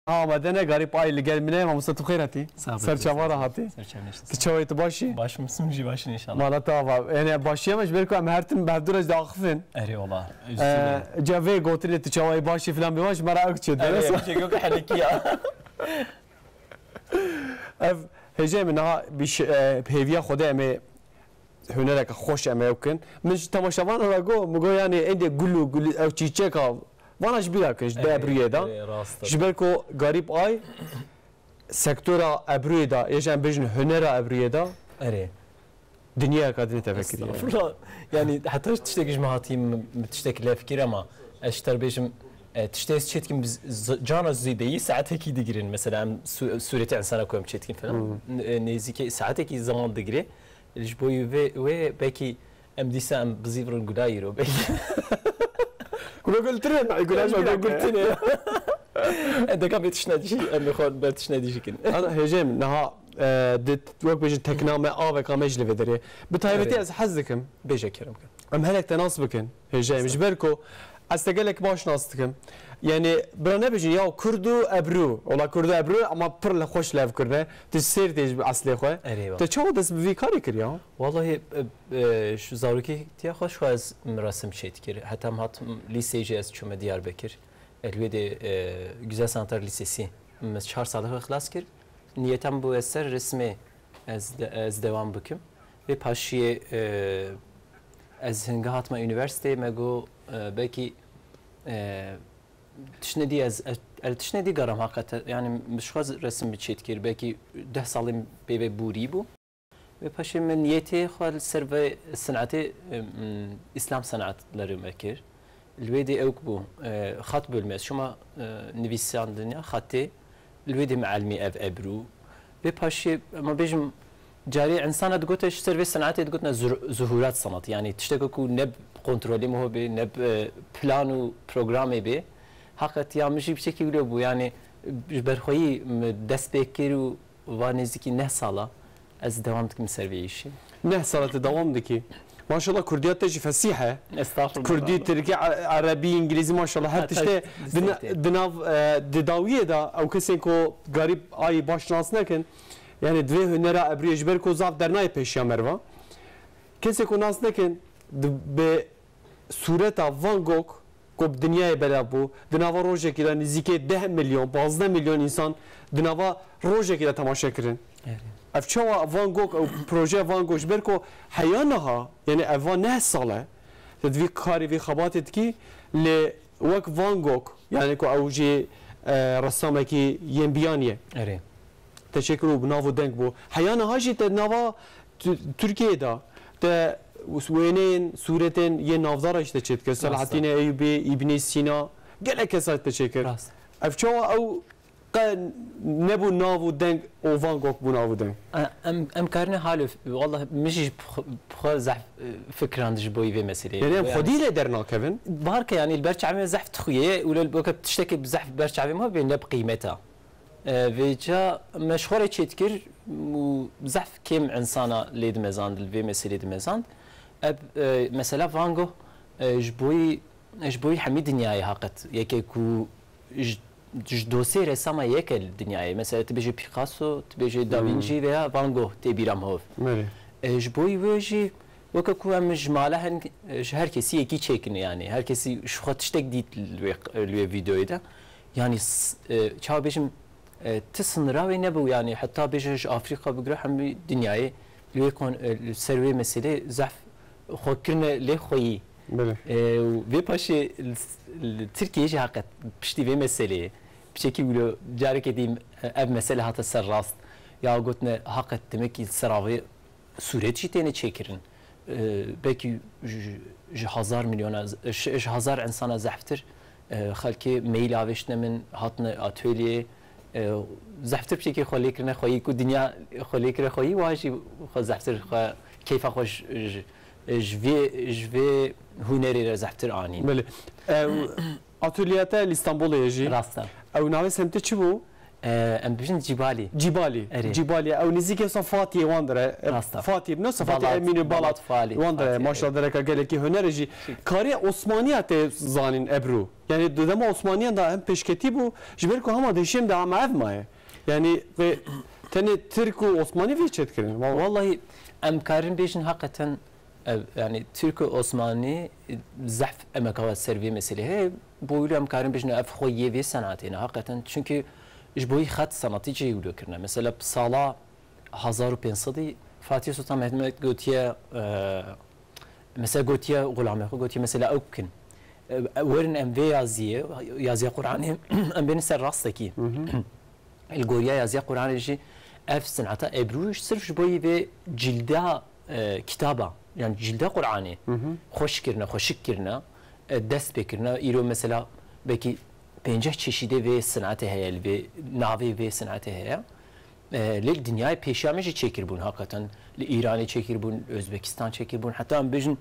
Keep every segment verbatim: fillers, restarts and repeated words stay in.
Ha, amade ne, Garîp Ay li gel min e, mamoste tu xêr hatî. Sağ ol, Ser çava re hatî. Ser çava işte. Tu çawa yî, tu baş î? Baş mısın, jî baş in inşallah. Mala te ava. Yanî başiyê me ji ber ku em her tim bi hevdu re ji diaxifin. Erê wala. Ee, ca vê gotinê tu çawa yî, baş î filan bêvan ji me re ew diçe. Erê, deresa. Em çek yok helekiya. Ev hêjayê min niha bir şey, e, hêviya Xwedê em ê hunereke xweş em ê ew kin. Min ji temaşevanan re got, min got, yanî êndî gul û gul, ew çîçeka, vana ji bîra kin, ji Erê, ebrûyê de. Erê, rast e. Ji ber ku Garîp Ay sektora ebrûyê de, ya jî em bêjin hunera ebrûyê de, Erê. Dinyayeka din tevekirî. Estağfurullah. Yani heta tiştek ji me hatî, min, min tiştek lef kir ama ez ji te re bêjim, e, tiştê ez çêdikim, biz z-, cana zêdeyî saetekî digirin. Mesela em su-, sûretê insana ku em çêdikin falan. Hmm. N-, e, nêzîkê saetekî zaman digire. Ji bo wê, wê belkî em dîsa em bizîvirin gula îro belkî. Gula gultir e, gula Gula gultir e. Em deka bê tiştine dî, em ê xwe ber tiştine dî jî kin. Ana hêjê min, niha, e, di, wek bêjin tekna me, aveka me jî li vê derê. Bi taybetî Evet. ez hez dikim. Bêje kerem kin. Em herek te nas bikin. Hêjayê min, ji ber ku ez te gelek baş nas dikim. Yanî bira nebêjin ya Kurd û ebrû. Ola Kurd û ebrû ama pir li xweş lev kirine. Tu sêr tê ji eslê xwe. Erê wala. Te çawa dest bi vî karê kir ya? Wallahî, e, e, ji zarokîtiya xwe ji xwe ez resim çêdikir. Heta em hatim lîseyê jî ez çûme Diyarbekir. E, li wê de, e, Güzel Sanatlar Lisesi. Me çar salê xwe xilas kir. Niyeta min bû ez ser resimê ez de, ez dewam bikim. Vê paşiyê, e, ez hinga hatime unîversîteyê, me got, e, belkî, e, tiştine dî ez, ez, ez tiştine dî garam heqete. Yani min ji xwe resim çêdikir. Belkî deh salên pê ve bûrî bû. Ve paşê min niyetê xwe li ser vê senatê, e, m, Îslam senatleri me kir. Li wê dê ewk bû, e, xat bölümü. Ez çûma, e, nivîsandin ya xatê. Li wê dê meelmî ev ebrû. Vê paşê, ema bêjim, carê insana digote ji ser vê senatê digotine zuh-, zuhurat sanatı. Yani tişteke ku ne bi kontrolê min hobê, ne bi, e, plan û programê bê. Heqet ya min jî piçekî wilo bû. Yani ji berxweyî min dest pê kir û va nêzîkî neh sala ez dewam dikim ser vê îşê. Neh sala tu dewam dikî. Maşallah, Kurdiya te jî fesîh e. Estağfurullah. Kurdî, Tirkî, E-, Erebî, Îngilîzî, maşallah, her Ha, tiştê taş-, din, distê. Di nav, e, di dawiyê de ew kesên ku Garîp Ayî baş nas nekin, yani divê hunera ebriyê ji ber ku zaf dernayê pêşiya merva. Kesê ku nas nekin, di, bi sûreta Van Gogh ku bi dinyayê belav bû, di nava rojekî de nêzîkê deh milyon, pazdeh milyon însan di nava rojekî de temaşe kirin. Evet. Ev çawa Van Gogh, ew proje Van Gogh, ji ber ku heya niha, yani ev va neh sal e, te di vî karê, vî xebatê dikî, lê wek Van Gogh, yani ku ew jî, e, ressamekî yên biyanî ye. Erê. Te çêkir û bi nav û deng bû. Heya niha jî te nava Tu-, Tirkiyeyê de te wêneyên, sûretên yên navdar jî te çêdikir. Rast e. Selahattînê Eyûbî, Îbnî Sîna, gelek kesa te çêkir. Rast. Ev çawa ew qe nebû nav û deng û Van Gogh bû nav û deng? E, em, em karine halo, wallah, min jî bi xwe, bi xwe zehf, e, fikirand ji bo vê meseleyê. Yani em Yani xwedî lê dernakevin? Barke, yani, li ber çavê me zehf dixuye û li weke tiştekê bi zehf ber çavê me bê ne bi qîmeta. E, vêca me ji xwe re çêdikir û zehf kêm insana lê dimezand, li vê meselê dimezand. Ev, e, mesela Van Gogh, e, ji bo yî, ji bo yî hemî dinyayê haqet yeke ku ji, ji dosê resama yeke li dinyayê. Mesela tu bêjê Picasso, tu bêjê Da Hmm. Vinci veya Van Gogh tê bîra min hov. Belê. E, ji bo yî wê jî weke ku em ji mala hin, e, ji her kesî yekî çêkin yani. Her kesî ji xwe tiştek dît li wê, li wê vîdeoyê de. Yani s-, e, çawa bêjim, e, ti sinira wê nebû yani, heta bêje ji Afrîka bigire hemî dinyayê li wê kon-, e, li ser wê meselê zehf xwe kirine lê xweyî. Belê. E, û vê paşê li, li Tirkiyeyê jî heqet piştî vê meseleyê piçekî wilo carekê dî, e, ev mesele hate ser rast. Ya gotine heqet demekî li ser avê sûret jî têne çêkirin. E, belkî ji, ji hezar milyona, ji, ji hezar insana zehftir, e, xelkê mail avêştine min, hatine atölyeyê, e, zehftir piçekê xwe lê kirine xweyî, ku dinya xwe lê kire xweyî, wa jî xwe zehftir xwe, keyfa xwe ji, ji, ji vê, ji vê hunerê re zehftir anîn. Belê. Ew atölyeya te li Îstanbulê ye jî. Rast e. Ew navê semtê çi bû? E, em dibêjin Cîbalî. Cîbalî. Erê. Cîbalî. Ew nêzîkî wisa Fatiyê wan dire. E, Rast e. Fatiyê, ne wisa Fatiyê Balat, Emînê Balat. Balat Falî, wan dire. Fatiyê, maşallah, erê. Dereka gelekî huner e jî. Karê Osmaniya tê zanîn Ebru. Yani di dema Osmaniyan de hem pêşketî bû, ji ber ku hema di hişêm de hema ev maye. Yani vê tenê Tirk û Osmanî vê çêdikirin. Wallahî em karin bêjin heqeten, ev, yani Tirk û Osmanî, e, zehf emeka ser vê meselê heye. Bo wilo em karin bêjin ev xwe yê vê senatê ne heqeten. Çünkü ji bo yî xet senatî cihê wilo kirine. Mesela bi sala hezar û pênc sedî Fatih Sultan Mehmet gotiye, e, mesela gotiye xulamê xwe, gotiye mesela ew bikin. E, werin em vê yaziyê, yaziya Qur'anê, em bênin ser rastekî. Li goriya yaziya Qur'anê jî ev sineta Ebru sirf ji bo yî vê cilda, e, kitaba, yani cilda Qur'anê xweş kirine, xweşik kirine, e, dest pê kirine. Îro mesela belkî pênceh çeşîdê vê sinetê heye, li vê navê vê sinetê heye. E, lê li dinyayê pêşiya me jî çêkiribûn hakikaten. Li Îranê çêkiribûn, li Özbekistan çêkiribûn. Heta em bêjin,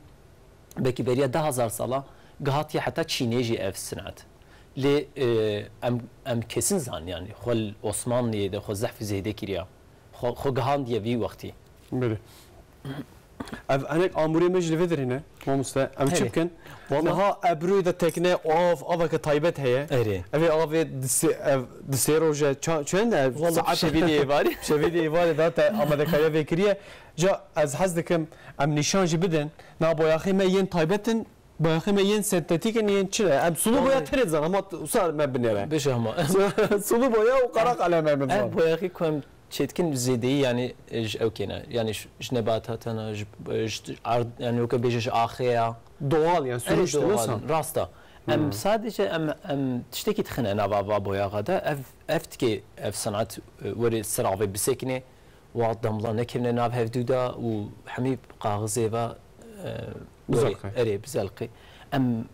belkî beriya deh hezar sala gihatiye heta Çînê jî ev sinet. Lê, e, em, em kesin zaniyan, xwe li Osmanliyê de xwe zehf zêde kiriya. Xwe, xwe gihandiye vî wextî. Belê. Ev hinek amûrê me jî li vê derê ne, mamoste. Em çi Erê. bikin? Wala- Niha Ebruê de tekne av, aveke taybet heye. Erê. Evê avê di sê, ev, di sê roje ça-, çend e? Wala Saet şevî dê êvarê. Şevî dê êvarê de te amadekariya vê kiriye. Ca ez hez dikim em nîşan jî bidin. Na boyaxê me yên taybet in, boyaxê me yên sentetîk in, yên çi ne? Em sulu boya Wala- tenê dizan, ama t-, wisa me binêre. Bêje hema. Sulu boya û qara qalem em Ev dizan. boyaxê ku em çêdikin zêdeyî, yani, e, ji ew kêne. Yani, ji, ji nebatatan e, ji, e, ji ard, yani, weke bêje ji axê ya. Doğal, yani, Erê, sürüştü, doğal, nasıl? rast e. Em Hmm. sadece em, em tiştekî dixine nava va boyaxa de. Ev, ev dikê, ev sanat, e, were siravê bisekine. Wa demla nekirine nav hevdû de û hemî kaxizê ve, e, Bizelqe. were, erê, bizelqe. Em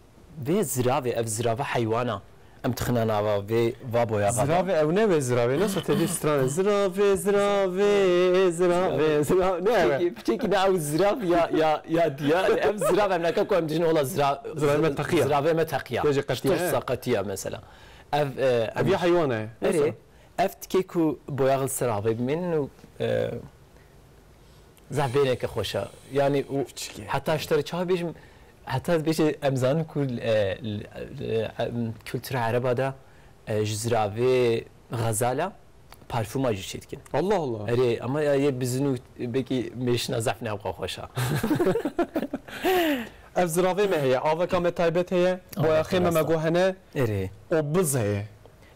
vê ziravê, ev zirava heywana, em dixine nava vê va boyaxa de. Ziravê ew ne vê ziravê, nasıl tevî strane? Ziravê, ziravê, ziravê, ziravê. Ne ev? Piçekî, piçekî ne ew zirav ya, ya, ya diya. Ev zirav em neke ku em dijin ola zira-, Ziravê me teqiya. Ziravê me teqiya. Bêje qetiya, Ji tirsa he. qetiya mesela. Ev, e, Ev em ya heywana ye. Erê. Nasıl? Ev tikê ku boyax li ser avê bimînin û, e, zehf bêneke xweş e. Yani û Piçikê. heta ji te re çawa bêjim, heta dibêje em zanin ku, e, li, e, em, kultura ereba de, e, ji ziravê xezala parfuma jî çêdikin. Allah Allah. Erê, ama ya yê bizin û belkî mêşina zehf ne xwe xweş e. Ev ziravê me heye, aveka me taybet heye, Aveka boyaxê me me rast e. go hene, Erê. o biz heye.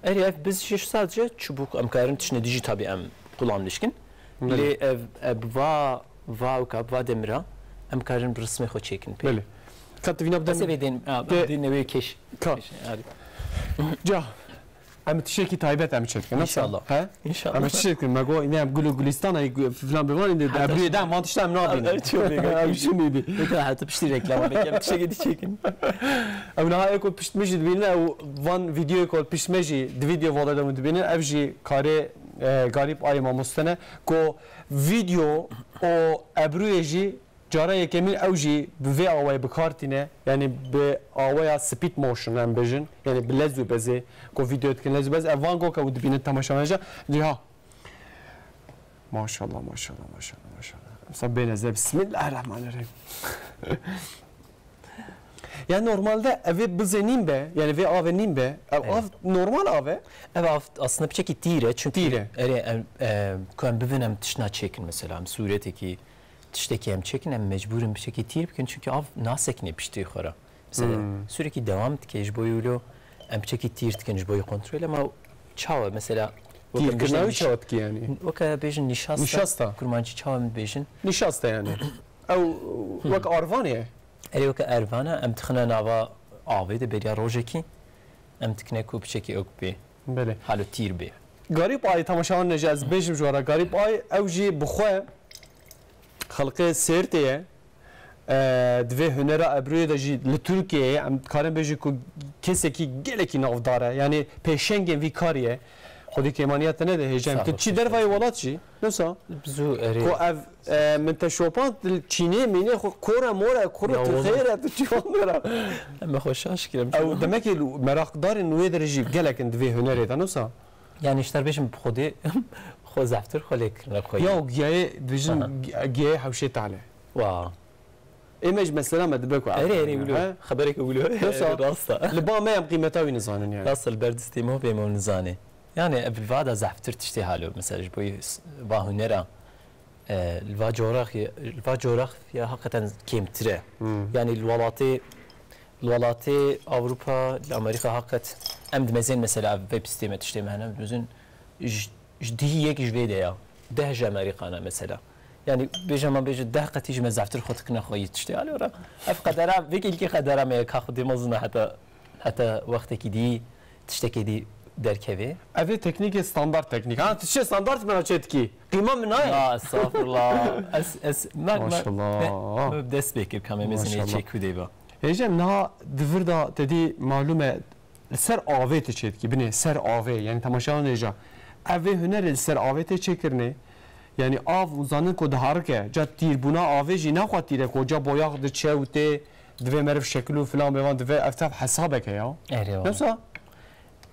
Erê, ev biz jî sadece çubuk em karin tiştine dijî tabi em qulanmiş kin. Belê. Lê ev, ev va, va weka, va demira em karin bi rismê xwe çêkin pê. Belê. Ka tu vîna bidem Esê vê dên, a, Dê- dên wê keş. Ka. Keş, erê. Ca. Em tiştekî taybet em çêdikin. Nasıl? İnşallah. He? İnşallah. Em tiştek dikin. Me go, ne em gul û gulîstan, ay gu-, filan bi van, indi Heta ebriyê de em van tişta em nabînin. Ev çi oluyor? Ev çi neydi? Peki, heta piştî reklama, peki, em tiştekî dî çêkin. Ew niha eko pişt me jî dibînin, ew van videoyê ku pişt me jî di video voda de dibînin, ev jî karê, e, Garîp Ayê mamoste ne, ku video û ebrûyê jî cara yekemîn ew jî bi vê awayê bi kar tîne, yanî bi awaya speed motion em bêjin, yanî bi lez û bezê ku video dikin lez û bez, ev van go ke ew dibînin temaşevanê jî, dî ha. Maşallah, maşallah, maşallah, maşallah. Mesela bêne ze, Bismillahirrahmanirrahim. Ya normalde evê bizê nîn be, yani vê avê nîn be. Ev Evet. av normal av e. Ev av aslında piçekî tîr e, çünkü Tîr e. erê em, e, ku em bivin em tişna çêkin mesela, em sûretekî, tiştekî em çêkin, em mecbûr in piçekî tîr bikin, çünkü av nasekine piştî xwe re. Mesela Hmm. sürekli devam dike, ji bo wilo em piçekî tîr dikin, ji bo kontrol, ama çawa mesela, Tîr weke kirina bêjin wî niş-, çawa dikî yani? weke bêjin nişasta, Nişasta. kurmancî çawa em dibêjin? Nişasta yani. Ew wek arvan e. Erê weke ervana, em dixine nava avê de beriya rojekî, em dikine ku piçekî ew bê. Belê. Halo tîr bê. Garîp Ay, temaşevan ne jî ez bêjim ji we re, Garîp Ay, ew jî bi xwe xelqê Sêrtê ye. E, di vê hunera ebrûyê de jî li Tirkiyeyê, em dikarin bêjin ku kesekî gelekî navdar e. Yanî pêşengên vî karî ye. Xwedî kêmaniya te nede hêja. Sağ ol, Tu çi sağ ol. dervayê welat jî? Newsa? Zû erê. Ku ev, e, min te şopand, Çînê mînê xwe kore more, kuro Ya tu wala. xêr e, tu çi van dera? Em xwe şaş kirim. Ew demekê meraqdarên wê derê jî gelek in di vê hunerê de, newsa? Yani ji te bêjim bi Xwedê xwe zeftir xwe lê kirine xweyî. Ya û giyayê dibêjin Aha. gi-, giyayê hewşê talê. Wa. Ê me ji mesela me dibe ku Erê, erê, wilo. He? Xebereke wilo. Yoksa Erê, rast e. Li ba me em qîmeta wî nizanin yani. Rast e, li ber distê me bê me nizanê. Yani ev li va da zeftir tiştê halo. Mesela ji bo s-, va hunera, e, li va coğrafya, li va coğrafya hakikaten kêmtir e. Hmm. Yani li welatê, li welatê Avrupa, li Amerîka hakikat em dimezên mesela ev web sitê me tiştê me hene, bizin ji, ji dihî yek ji vê de ya. Deh ji Amerîka ne mesela. Yani bêje me bêje deh qetî ji me zeftir xwe dikine xweyî tiştê. Alora ev qedera, vê kîlkî qedera me ye ka Xwedê mezin e heta, heta wextekî dî tiştekê dî derkevê. Ev ê teknîkê standart teknîk. Ha, tiştê standart me çê dikî. Qîma min nayê. Na, estağfurullah. Ez, ez, me, me, Maşallah. me, me dest pê kir ka me mezin ê Maşallah. çê kûdê ba. Hêje niha di vir de te dî malûm e, li ser avê tu çêdikî, binê ser avê, yani temaşevan dêja. Ev vê hunerê li ser avê tê çêkirinê, yani av û zanin ku diharike, ca tîrbûna avê jî naxwe tîr e, ku ca boyax diçe û tê, divê meriv şekil û filan bêvan, divê ev tev hesabek e ya. Erê wala. Yoksa?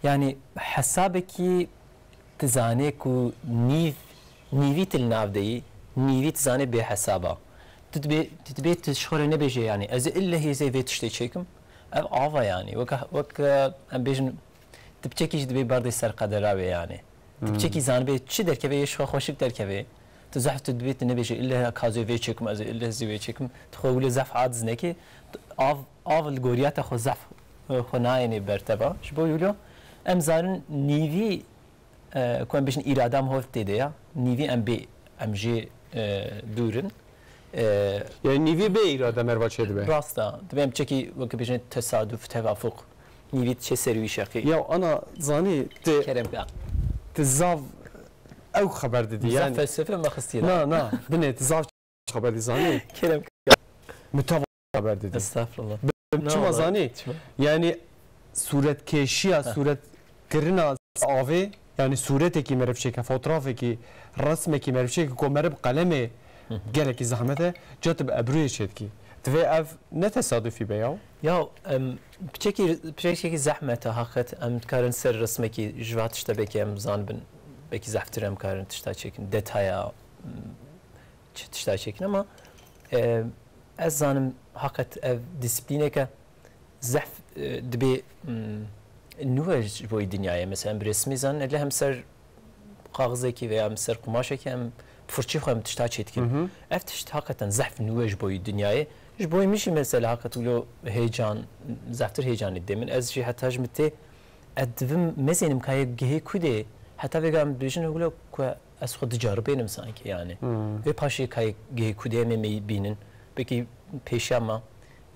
Yani hesabekî tu zanê ku nîv, nîvî tu li nav de yî, nîvî tu zanê bê hesaba. Tu dibê, tu dibê tu ji xwe re nebêjê yani, ez ê ille hêzê vê tiştê çêkim. Ev ava yani. Wek, wek, e, em bêjin, tu piçekî jî dibê berdê ser qedera wê yani. Tu Hmm. piçekî zanibê çi derkeve yê ji xwe xweşik derkeve. Tu zehf tu dibê tu nebêjê, ille kazê vê çêkim, ez ê ille hêzê vê çêkim. Tu xwe wilo zehf aciz nekê. Av, av li goriya te xwe zehf, e, xwe nayênê ber te ba. Ji bo wilo em zanin nîvî e, ku em bêjin îrada em hov tê de ya, nîvî em bê, em jê, e, dûr in. E, Yani nîvî bê îrade merva çê dibe. Rast e, divê em çekî weke bêjin tesaduf, tevafuk, nîvî çê ser wî şeqî. Ya ana zanî te, Kerem ka. te zav ew xeber didî Zaf yani. felsefe me xistiye de. Na, na, binê te zav xeber dî zanî. Kerem ka. Muteva xeber didî. Estağfurullah. Bi-, Na çima wala, zanî? çima? Yani sûretkêşiya, Heh. sûretkirina avê, yani sûretekî meriv çêke, fotoğrafekî, resmekî meriv çêke ku meriv qelemê Hı hı. gelekî zehmet e, ca tu bi ebrûyê çêdikî. Divê ev ne tesadufî be ya? Ya, em, piçekî, piçekî zehmet e, haqiqet. Em dikarin ser resmekî ji va tişta belkî em zanibin, belkî zehftir em karin tişta çêkin. Detaya, em, çi tişta çêkin, ama, e, ez zanim, heqet ev disiplîneke zehf, e, dibê, mm, nû e ji bo yê dinyayê. Mesela, em bi resmî zanin, lê hem ser kaxizekî veya em ser qumaşekî em firçî xwe em tişta çêdikin. Hı hı. Ev tişt heqeten zehf nû e ji bo yê dinyayê. Ji bo yê min jî mesela heqet wilo heyecan, zehftir heyecanê dê min. Ez jî heta ji min tê, ez divim mezênim ka yê gihê ku dê, heta vêga em bêjin wilo ku ez xwe dicaribênim sankî yani. Hmm. Vê paşê kayê gihê ku dê em ê me bînin. Pekî pêşiya me,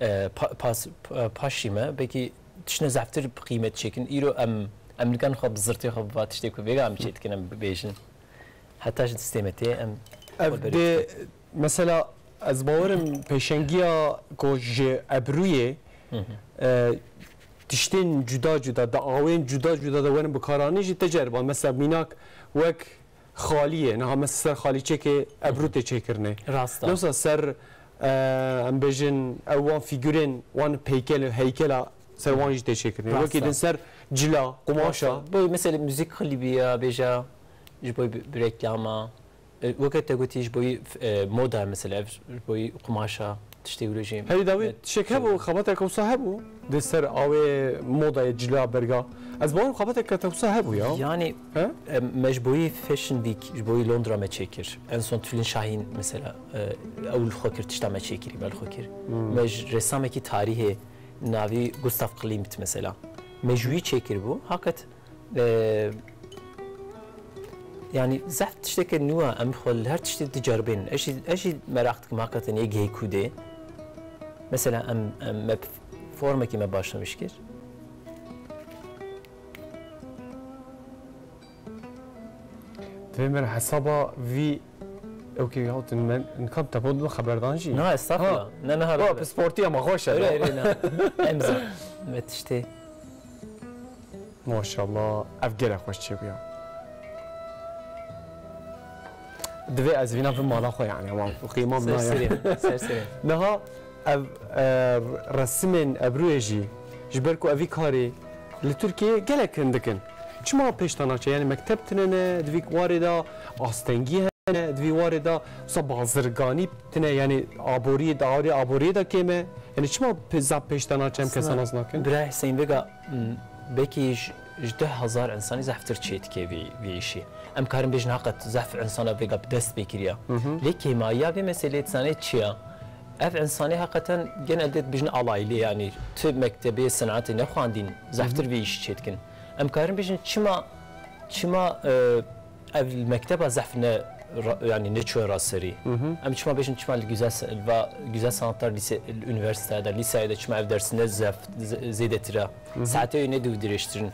e, pa-, pas-, pa-, paşî me, pekî tiştine zehftir bi qîmet çêkin. Îro em, em nikan xwe bi zirtê xwe bi va tiştê ku vêga em çêdikin em bibêjin. Heta ji distê me tê em Ev xwe berê dê, dikin. Mesela ez bawerim pêşengiya ku ji ebrûyê, Hı hı. e, tiştên cuda cuda, di awên cuda cuda de werin bikaranîn jî te ceriba. Mesela mînak wek xaliyê, niha me ser xalîçekê ebrû tê çêkirinê. Rast e. Wisa ser, e, em bêjin, ew wan fîgurên, wan peykel, heykela ser wan jî tê çêkirinê. Rast e. Wekî din ser cila, qumaşa. Rast e. Bo mesela muzîk klîbî ya, bêja, ji bo bi, bi reklama. E, weke te gotî, ji bo yî, e, moda mesela, ev ji bo yî qumaşa, tiştê wilo jî. Herî dawî Evet. tiştek hebû, xebateke wisa hebû. Di ser awê modayê cila berga. Ez bawerim xebateke te wisa hebû ya. Yani, He? e, me ji bo yî Fashion Week, ji bo yî Londra me çêkir. En son Tülin Şahin mesela, e, ew li xwe kir, tişta me çêkirî, me li xwe kir. Hmm. Me ji resamekî tarîhê navî Gustav Klimt mesela. Me ji wî çêkiribû. Haqiqet, e, yani zehf tişteke nû e, em xwe li her tiştê diceribênin. Ez jî, ez jî meraq dikim haqiqeten yê gihê ku dê. Mesela em, em me formekî me başlamiş kir. Divê me hesaba vî, ew kê ya, tu me, nikam te bo xeberdan jî. Na, estağfurullah. Ha. Ne, ne, Ha, haber. pisportiya me xweş e Öyle, da. öyle, ne. Emza. Me tiştê. Maşallah, ev gelek xweş çêbûya. Divê ez vîna vim mala xwe, yani, wan qîma min Ser nayê. serê, ser serê. Niha ev, e, resimên ebrûyê jî, ji ber ku evî karî li Tirkiyeyê gelek hindik in. Çima pêş te naçe? Yani mekteb tine ne, di vî warê de astengî hene, di vî warê de wisa bazirganî tine, yani aboriyê de, aboriyê de kêm e. Yani çima pe-, zaf pêş te naçe, em kesa nas nakin? Bira Hüseyin vêga, m, belkî ji, ji deh hezar insanî zehftir çê dike vî, vî îşî. Em karin bêjin heqet zehf insana vêga bi dest pê kiriya. Lê kêmayiya vê meseleyê dizanê çi ya? Ev insanê heqeten genelde dibêjin alayli, yani tu mektebê senatê nexwandîn, zehftir vî îşî çê dikin. Em karin bêjin çima, çima, e, ev li mekteba zehf ne ra-, yani neçûye raserî? Em çima bêjin çima li güzel se-, va, güzel sanatlar lise, üniversitede de, liseyê de çima ev ders ne zehf, ze-, zêdetir e? Saetê wê ne dû dirêjtirin.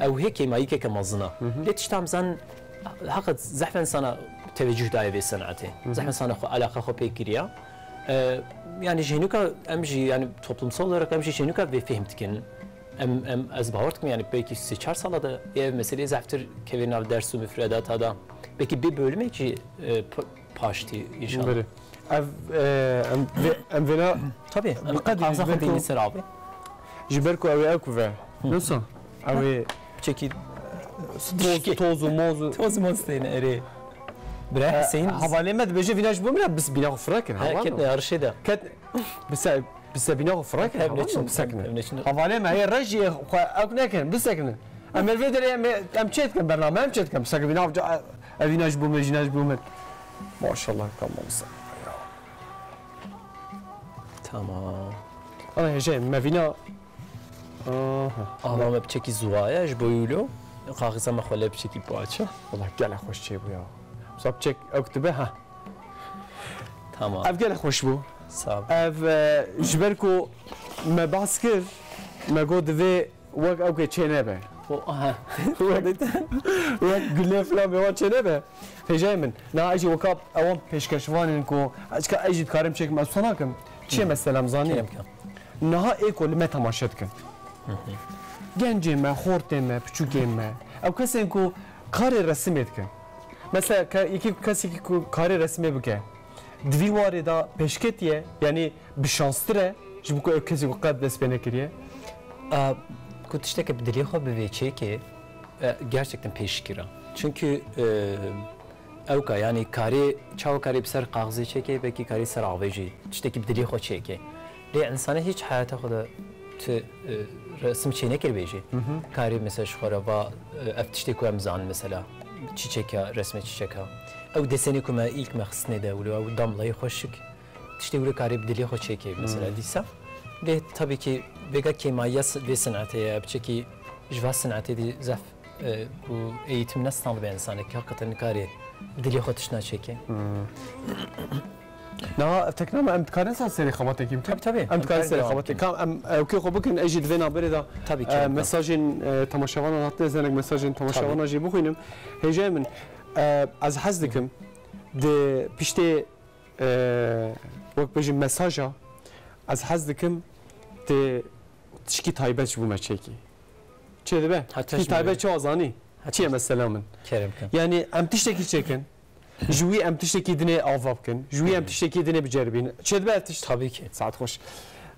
Ew hê kêmayîkeke mezin e. Lê tişta em zanin, heqet zehf insana tevecûh daye vê senatê. Zehf insana xwe, eleqa xwe pê kiriya. E, yani ji hênûka em jî, yani toplumsal olarak em jî ji hênûka vê fêhm dikin. Em, em, ez bawer dikim, yani belkî sê çar sala de ev meseleyê zehftir kevê nav ders û mifredata da. Belkî bê bölümek jî, e, p-, paştî înşallah. Belê. Ev, e, em vê, em vêna Tabii, em bi qedrî taxa ji ber xwe ku, têne ser avê. Ji ber ku ew ê ew ku ve. Nasıl? Ew ê Çekî toz, toz û moz û toz û moz têne erê. Bira Hüseyin. Hevalê me dibêje vîna ji bo min e, bis bîna xwe firek in. Ha, heval ketne arşê de. Ket, bise, bise bîna xwe firek in, heval neçin, bisekine. Hevalê me hê rejiyê xwe ew nekin, bisekine. Em ê vê derê em, em çê dikin bername, em çê dikin. Bisekine vîna, ev vîna ji bo min, jîna ji bo min. Maşallah, tamam. Tamam. Ana hêjayê me vîna. Aha. Ama me piçekî zuwaye ji bo wilo. Kaxiza me xwe lê piçekî poaça. Wala gelek xweş çêbû ya. Wisa piçek ew kitibe ha. Tamam. Ev gelek xweş bû. Sağ ol. Ev, e, ji ber ku me behs kir, me got divê wek ew ke çê nebe. O, aha. Wek, wek gulê filan bê wan çê nebe. Hêjayê min, niha ez jî weka ewan pêşkeşvanên ku ez ka ez jî dikarim çêkim, ez wisa nakim. Çi ye mesela, em zanî? Kerem ke. Niha ê ku li me temaşe dikin. Gencê me, xortê me, piçûkê me, ew kesên ku karê resimê dikin. Mesela ke-, yekî, kesekî ku karê resimê bike, di vî warê de pêşketiye, yanî bi şanstir e, ji bo ku ew kesî ku qet dest pê nekiriye? A, ku tişteke bi dilê xwe bivê çêkê, e, gerçekten pêşkir e. Çünkü, e, ew ka, yani karê, çawa karê bi ser kaxizê çêkê, belkî karê ser avê jî tiştekî bi dilê xwe çêkê. Lê insane hiç heyata xwe de tu, e, resim çê nekiribê jî. Karê mesela ji xwe re va, e, ev tiştê ku em zanin mesela, çiçek e, resmê çiçek e. Ew desenê ku me îlk me xistinê de wilo, ew damlayê xweşik. Tiştê wilo karê bi dilê xwe çêkê mesela dîsa. Lê tabii ki vêga kêmayiya s-, vê sinetê ye, piçekî ji va sinetê dî zehf, e, ku eğitim nestan be insanê ki hakikaten nikarê bi dilê xwe tiştna çêkê. Niha ev tekna me, em dikarin ser serê xebatekî bikin? Tabii, tabii. Em dikarin serê xebatekî. Kam em, e, ewkê xwe bikin, ez jî di vê navberê de, tabii ki, e, mesajên, e, temaşevanan hatine, ez hinek mesajên temaşevanan jî bixwînim. Hêjayê min, e, ez hez dikim, di piştê, e, wek bêjim mesaja, ez hez dikim, tê tişkî taybet ji bo me çêkî. Çê dibe? Tişkî taybet çawa zanî? Çi ye mesela min? Kerem ke. Yani em tiştekî çêkin. Ji wî em tiştekî dinê ava bikin. Ji wî em tiştekî dinê biceribîn. Çê dibe tişt? Tabii ki. Saet xweş.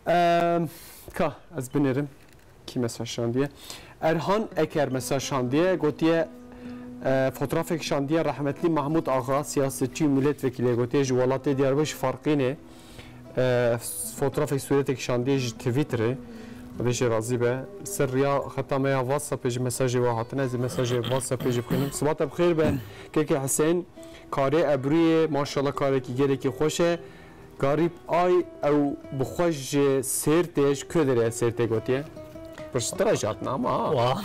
Em, ka ez binêrim. Kî mesaj şandiye? Erhan Eker mesaj şandiye. Gotiye, e, fotoğrafek şandiye. Rahmetli Mahmut Ağa, siyasetçi, milletvekili, gotiye ji welatê Diyarbekir ji Farqînê. E, fotoğrafek sûretek şandiye ji Twitterê. Xwedê jê razî be. Ser riya xeta me ya WhatsAppê ji mesajê we hatine. Ez ê mesajê WhatsAppê jî bixwînim. Sibata bi xêr be. Kekê Hüseyin, karê ebrûyê, maşallah karekî gelekî xweş e. Garîb ay ew bi xwe ji Sêrtê, ji ku derê Sêrtê gotiye? Pirsîtira jî hatin ama. Wa.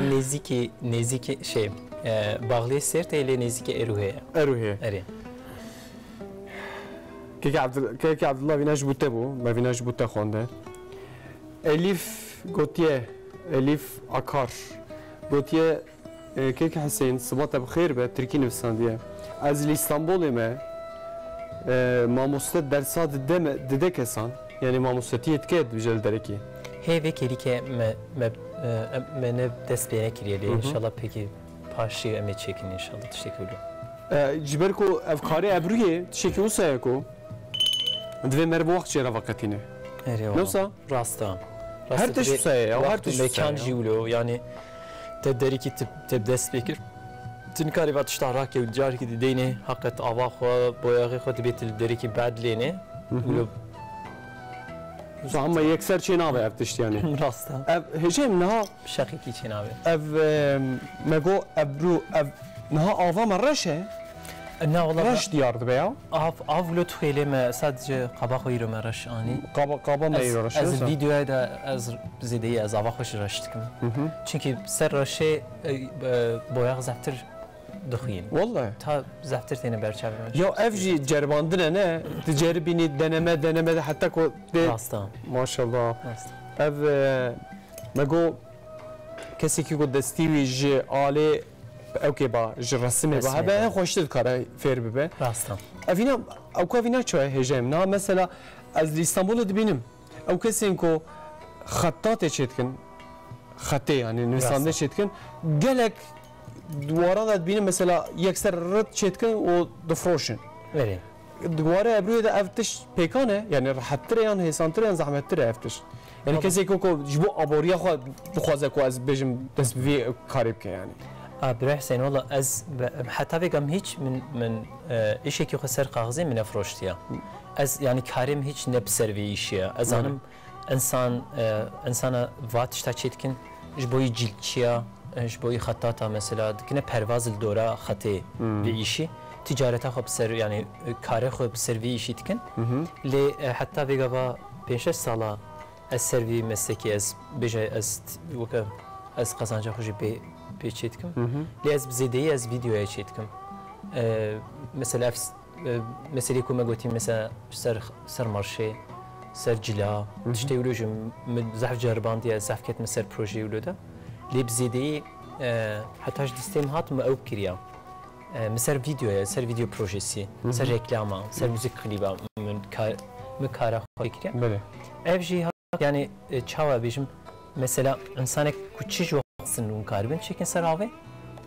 Nêzîkî, nêzîkî şey, e, baxlê Sêrtê lê nêzîkî Êrûhê ye. Êrûhê. Erê. Keke Abdul-, Keke Abdullah vîna ji bo te bû. Me vîna ji bo te xwende. Elîf gotiye, Elîf Akar gotiye, e, Keke Hüseyin, sibata bi xêr be, tirkî nivîsandiye. Ez li Îstanbulê me, e, mamoste dersa dide me, dide kesan, yani mamostetiyê dike dibêje li derekî. Hê vê kêlîke me, me, e, em, me ne dest pê nekiriye lê, Hı hı. înşallah pekî paşê em ê çêkin înşallah tiştekî wilo. E, ji ber ku ev karê ebrûyê tiştekî wisa ye ku divê meriv wext jê re veqetîne. Erê wala. Ne wisa? Rast e. Rast e, her tişt divê wisa ye ya, her wext û tişt wisa mekan ye ya. Jî wilo, yani te derekî tu, te bi dest pê kir. Tu nikarî va tişta rakê û carekî di deynê heqet ava xwe, boyaxê xwe dibê tu li derekî bad lênê. Wilo Zahma yekser çê nabe ev tişt yani. Rast e. Ev hêjê em niha Şeqekî çê nabe. Ev e, me got ebru ev niha ava me reş e. Na wala Reş diyar dibe ya. Av, av lo tu xêlê me sadece qaba xwe îro me reş anî. Qaba, qaba me îro reş Ez e. Videoya da ez zêdeyî ez ava xwe ji reş dikim. Çünkü ser reşê e, e, boyax zehtir dixwîn. Vallahi. Ta zehtir têne berçavê me. Ya ev jî ceribandine ne? Diceribînî deneme deneme de heta ku dê. Rasta. Maşallah. Rast. Ev e, me got kesekî ku destî wî ji alê ewkê ba, ji resimê ba Resimê hebe ba. Hin xweştir dikare fêr bibe. Rasta. Evîna, ew ku evîna çaye hêje em. Na mesela ez li Îstanbulê dibînim. Ew kesên ku xetatê çêdikin, xetê yani nivîsandê Rasta. Çêdikin. Gelek di waran de dibînim mesela yekser rit çêdikin û difroşin. Verê. Di warê ebrûyê de ev tişt pêkan e, yani rehettir e yan hêsantir e yan zehmettir e ev tişt. Yani Tabii. Kesê ku, ku ji bo aboriya xwe bixwaze ku ez bêjim dest bi vê karê bike yani. A, Birê Hüseyin, valla ez be- heta vêga min hiç min, min e, îşekî xwe ser kaxizê min nefiroştiye. Ez yani karê min hiç ne bi ser vê îşê ye. Ez zanim insan, e, insana va tişta çêdikin ji bo yî cilçiya, e, ji bo yî xetata mesela dikine pervaz li dora xetê vê îşî. Ticareta xwe bi ser yani e, karê xwe bi ser vê îşî dikin. Lê e, heta vêga va pênc şeş sala ez ser vî meslekê ez bêje ez t- weke ez qezanca xwe jî pê pê çê dikim. Lê ez bi zêdeyî ez vîdeoya çê dikim. E, mesela ev s- e, meselê ku me gotî mesela ser ser marşê, ser cila, tiştê wilo jî min zehf ceribandiye, zehf ketime ser projeyê wilo de. Lê bi zêdeyî e, heta ji dîstê min hat min ew kiriya. E, min ser vîdeoya, ser vîdeo projesî, ser reklama, ser muzîk klîba min kar, min kara xwe kiriye. Belê. Ev jî ha- yani e, çawa bêjim, mesela insanek ku çi ji xwestin hûn karibin çêkin ser avê.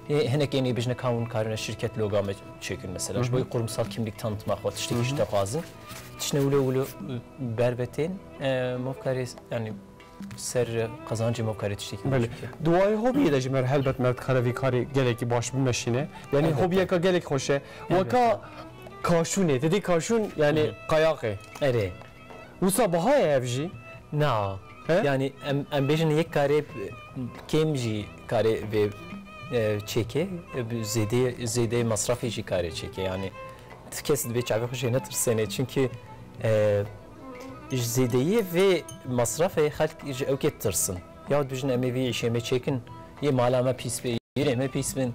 Ê, hinek ênê bêjine ka hûn karine şirket loga me çêkin mesela. Ji bo kurumsal kimlik tanıtma xwe tiştekî ji te xwazin. Tiştine wilo wilo e, bervetên e, mov karê yani ser qezancê mov karê tiştekî wilo Belê. çêkin. Duayê hobiyê de ji me re helbet me dikare vî karê gelekî baş bimeşîne. Yani Elbette. Hobiyeka gelek xweş e. Elbette. Weka kaşûnê. Te dî kaşûn yani qayaqê. Erê. Wisa baha ye ev jî. Na. He? Yani em, em bêjin yek karê kêm jî karê vê e, çêkê, e, bi zêdê, zêdê masrafê jî karê çêkê. Yani ti kes dibê çavê xwe jê netirsênê. Çünkü e, ji zêdeyê vê masrafê xelk ji ewkê tirsin. Ya dibêjin em ê vî îşê me çêkin, yê mala me pîs bê, yê me pîs bin,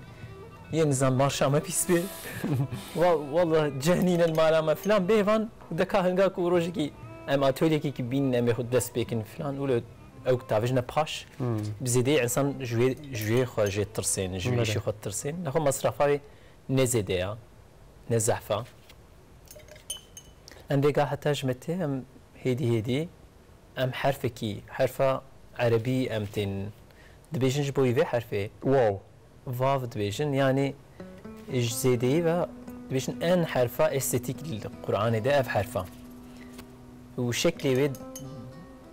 yê nizam marşa me pîs bê. Wa- Wallah cehnîne li mala me filan bêvan, deka hinga ku rojekî em atölyekî ki bînin em ê xwe dest pê kin filan, wilo ew tavêjine paş, bi zêdeyî insan ji wê, ji wê xwe jê tirsên, ji wê Belê. Îşê xwe tirsên. Nexwe masrafa wê ne zêde ya, ne zehfa. Em vêga heta ji me tê, em hêdî hêdî, em herfekî, herfa erebî em tên dibêjin ji bo wî vê herfê. Wow. Vav dibêjin, yanî ji zêdeyî ve dibêjin en herfa estetîk li Qur'anê de ev herfa. Û şeklê wê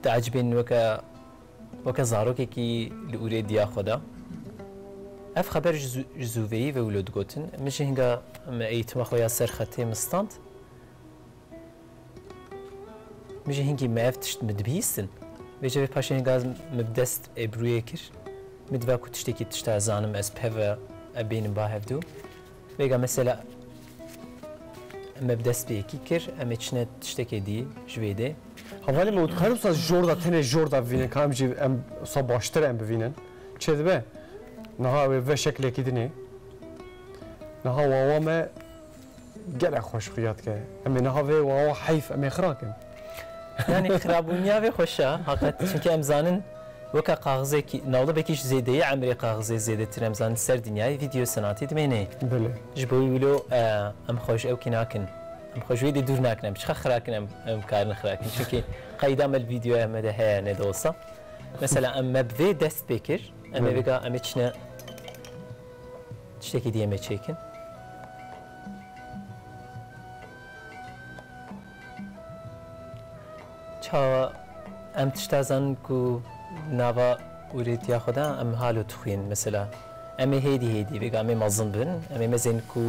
diecibên weke, weke zarokekî li ûrê diya xwe de. Ev xeber ji zû- ji zûveyî ve wilo digotin. Min jî hinga me eğitima xwe ya ser xetê min stand. Min jî hingî me ev tişt min dibihîstin. Vêca vê paşê hinga min bi dest ebrûyê kir. Min diva ku tiştekî tişta zanim ez peve e bênim ba hevdû. Vêga mesela me bi dest bi yekî kir, em ê çine tiştekê dî ji vê dê. Hevalê me û dikare wisa jor da tenê jor da bivînin, ka em jî em wisa baştir em bivînin. Çê dibe? Niha wê ve şeklekî dinê. Niha wawa me gelek xweş xuya dike. Em ê niha vê wawa heyf em ê xirakin. Yani xirabûniya vê xweş e, heqet. Çünkü em zanin weke kaxizekî, nawlibekî ji zêdeyî emrê kaxizê zêdetir em zanin ser dinyayê vîdeo senatî dimêne. Belê. Ji bo wilo e, em xwe ji ewkî nakin. Em xwe ji wê dê dûr nakin. Em çiqa xirakin em, em karin xirakin. Çünkü qeyda me li vîdeoya me de heye ne de olsa. Mesela em me bi vê dest pê kir. Em ê Belê. Vêga em ê çine tiştekî dî em ê çêkin. Çawa em tişta zanin ku nava Û rêtiya xwe de em halo dixwîn. Mesela, em ê hêdî hêdî vêga em ê mezin bin, em ê mezên ku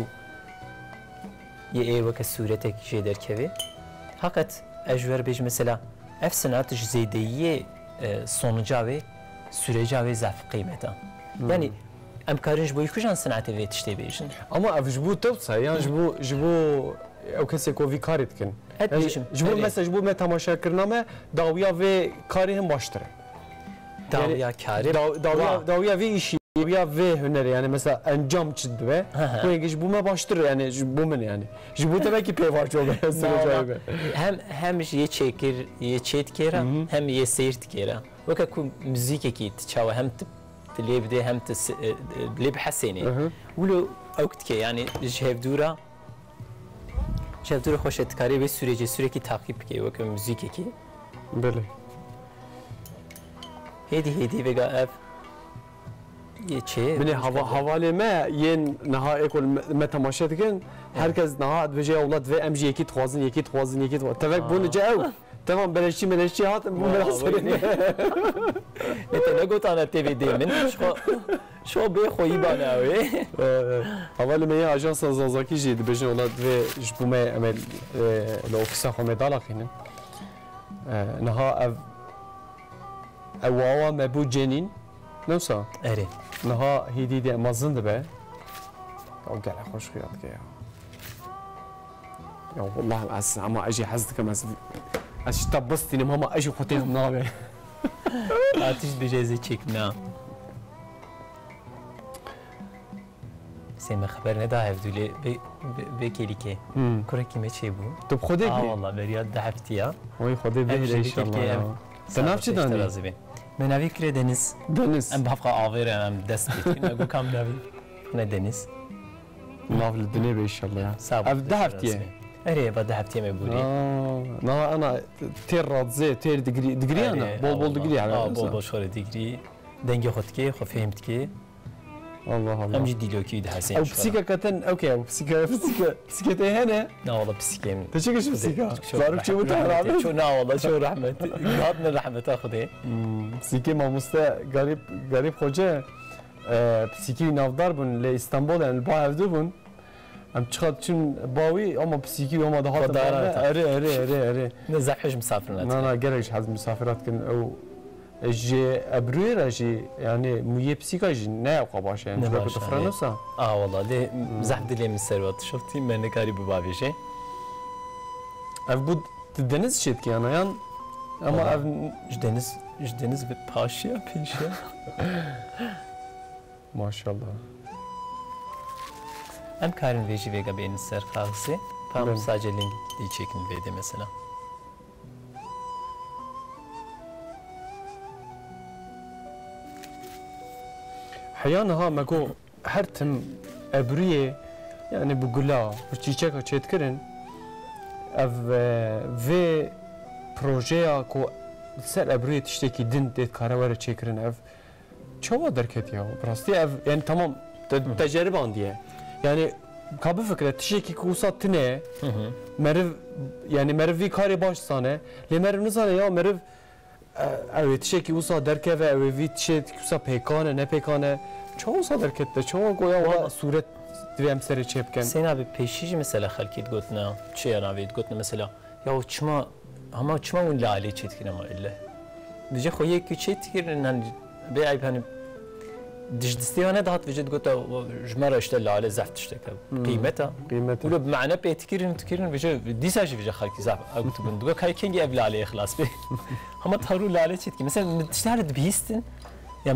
yê ê weke sûretek jê derkevê. Heqet, ez ji we re bêjim, mesela, ev senat ji zêdeyiyê, e, sonuca wê, sûreca wê zaf qîmet e. Hmm. Yanî, em karin ji bo yî kujan senatê vê tiştê bêjin. Ama ev ji bo te wisa, yan ji bo, ji bo ew kesê ku vî karê dikin? Hep Yani, bêjim, ji bo hep. Mesela, ji bo me temaşekirina me, dawiya vê karê hin baştir e. Dawiya Yani, karê daw-, dawiya, wa. Dawiya vê îşî, dawiya vê hunerê, yani mesela encam çi dibe? Hı hı. Ku yekî ji bo me baştir, yani ji bo min yani. Ji bo te belkî pê baş ol be, süreca be. Hem, hem ji yê çêkir, yê çêdikêra, Hı hı. hem yê seyr dikêra. Weke ku muzîkekî tu çawa hem tu, tu lê bidê hem tu se-, e, e, lê bihesênê. Hı hı. Wilo ew dike, yani ji hevdûra Ji hevdûrê xweş e, dikarê wê sûrecê sûrekî taqîb bikê, weke muzîkekî. Belê. Hêdî hêdî vêga ev yê çê. Binê hava-, hevalê me yên niha ê ku me, me temaşe dikin, her kes niha dibêje, "Ya wela divê em jî yekî dixwazin, yekî dixwazin, yekî dixwazin." Tevek bûn Aa. Ci ew. Temam, beleşçî meleşçî hatin, bû Aa, bela wê serê ne. Ne te negotana tê vê dê min, ji xwe, ji xwe bê xweyî bane ew ê. Ee, hevalê me yê ajansa Zazakî jî dibêjin, wela divê ji bo me em ê, e, li ofîsa xwe me dalaqînin. E, niha ev, ew awa me bû cenîn, ne wisa? Erê. Niha hîdî dê mezin dibe. Ew gelek xweş xuya dike ya. Ya wallah ez, ama ez jî hez dikim, ez, ez ji te bistînim, ama ez jî xwe têzim nabe. Artist dibêje ez ê çêkim, na. Sê me xeber neda hevdû lê vê, vê, vê kêlîkê. Hmm. Kurekî me çêbû. Tu bi Xwedê Aa, bî? Wallah, beriya du heftî ya. Oy, Xwedê Ev bihêle jî inşallah kêlîkê ya. ev Te nav çi sabitê danî? Razî bê. Me navî kire Deniz. Deniz. Em bi hevqa avêre em dest pê dikin. Me got kam navî. Ne Deniz. Nav li dinê be inşallah ya. Sağ ol, Ev du teşekkür heftî ye. ederim. Erê, eva du heftî me bûrî. Aa, na, ana, têr radzê, têr digirî, digirî ana. Erê, Bol bol Allah. digirî yani. Aa, bol bol şorê digirî. Dengê xwe dikê, xwe fêm dikê. Allah Allah. Em jî dîlokî dihesên Ew şu pisîka keten, okey, ew pisîka, pisîka, pisîka te hene? Na, wala pisîkê min. Te çi kişi pisîka? Zarif çi wita herhalde? Ço, na, wala, ço rehmet. Hat ne rehmeta Xwedê. Hmm, pisîkê mamoste Garip, Garip Xoce, e, pisîkî navdar bûn, lê Îstanbul, yani, li ba hevdû bûn. Em çiqas çûn bawî, ama pisîkî, ama dihatin Xwedara bavê. ta. Erê, erê, erê, erê. Ne zehf hej misafir Na, na, natin. gerek ji hez misafira dikin. Ew, e, ji ebrûyê re jî, yani, mûyê pisîka jî ne ew qas baş e, yani, Ne ji ber ku baş tu e, fireno ne. sa. Ah, wala, lê Hmm. zehf dilê min ser we tişoftî, me nekarî bibavêje. Ev bû di deniz çê dike, yani, yan, ama Wala, ev ji deniz, ji deniz bi paşiya, pêşiya. Maşallah. Em karin vê jî vêga bênin ser kaxizê. Pam Belê. sadece lingî dî çêkin vê dê mesela. Heya niha me got her tim ebrûyê, yani bi gula, bi çîçeka çêdikirin. Ev, e, vê projeya ku ser ebrûyê tiştekî din tê dikare were çêkirin ev. Çawa derketiye? Bi rastî ev, yani tamam, te, Hı hı. teceribandiye. Yani, ka bifikire, tiştekî ku wisa tune ye, Hı hı. meriv, yani meriv vî karê baş zane, lê meriv nizane ya meriv, e, ew ê tiştekî wisa derkeve, ew ê vî tiştekî wisa pêkan e, ne pêkan e. Çawa wisa derketine? Çawa goya wala Wala sûret divê em serê çê bikin? Sêna bi pêşî jî mesela xelkê digotine, çi ya navê digotine mesela, Ya çima, hema çima hûn li alê çêdikin hema elle? Dije xwe yek çêdikirin, hani bê eyb, hani dij distê wan nedihat, vêce digota, "Ji me re işte li alê zehf tiştek e, Hmm. qîmet e." Qîmet e. Wilo bi mane pê dikirin, dikirin, vêce dîsa jî vêce xelkî zehf ew dibin. Digot, "Kay kengî ev li alê xilas bê." Hema tarû li alê çêdikin. Mesela min tiştê hele dibihîstin, ya